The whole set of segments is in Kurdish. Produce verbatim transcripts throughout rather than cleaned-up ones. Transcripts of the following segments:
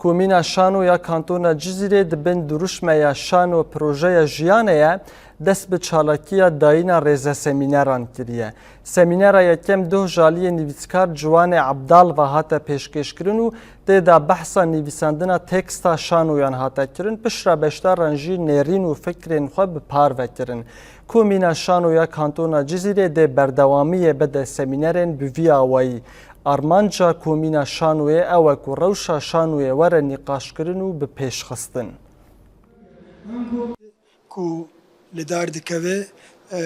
Komîna Şano ya Kantona Cizîrê di bin duruşmeya Şano Projeya Jiyanê ye, dest bi çalakiya dayîna rêzesemîneran kiriye. Semînera yekem doh ji aliyê nivîskar Ciwanê Ebdal ve hate pêşkêşkirin û tê de behsa nivîsandina teksta şanoyan hate kirin, piştre beşdaran jî nêrîn û fikrên xwe bi parve kirin. Komîna Şano ya Kantona Cizîrê dê berdewamiyê bide semînerên bi vî awayî. Armanca Komîna Şanoyê ew e ku rewşa şanoyê were nîqaşkirin û bi pêşxistin. Ku li dar dikeve, e,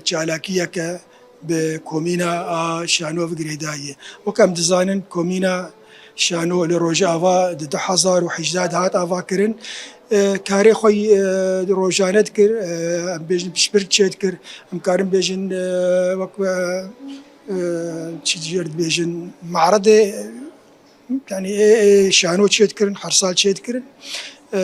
çalakiyeke bi komîna a Şano ve girêdayî ye. Wek em dizanin, komîna Şano li Rojava di du hezar û hejdeh de hat avakirin. E, karê xwe, e, rojane dikir, e, em bêjin piştpirk çêdikir, em karin bêjin, e, wek, e, e, çi jêr dibêjin, me'redê, yanî ê, ê şano çêdikirin, her sal çêdikirin. E,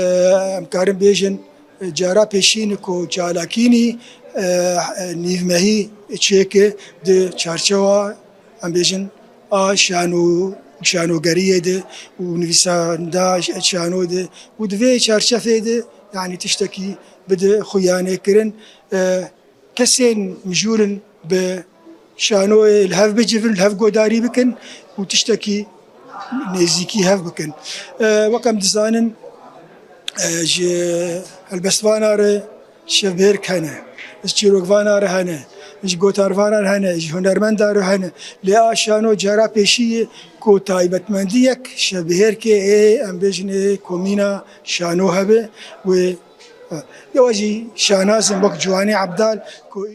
em karin bêjin, e, cara pêşîn ku çalakînî, e, e, nîvmehî çêke di çarçewa, em bêjin, a şano, şanogeriyê de û nivîsanda şano de û di vê çarçefê de, yanî tiştekî bide xuyanê kirin. E, kesên mijûl in bi şanoyê li hev bicivin, li hev godarî bikin û tiştekî nêzîkî hev bikin. E, wek em dizanin, e, ji helbestvana re şevbihêrk hene, ji çîrokvana re hene, ji gotarvana re hene, ji hunermenda re hene. Lê a şano cara pêşî ye ku taybetmendiyek şevbihêrkê ê, em bêjin ê komîna şano hebe wê, e, yewa jî şanazin wek Ciwanê Ebdal ku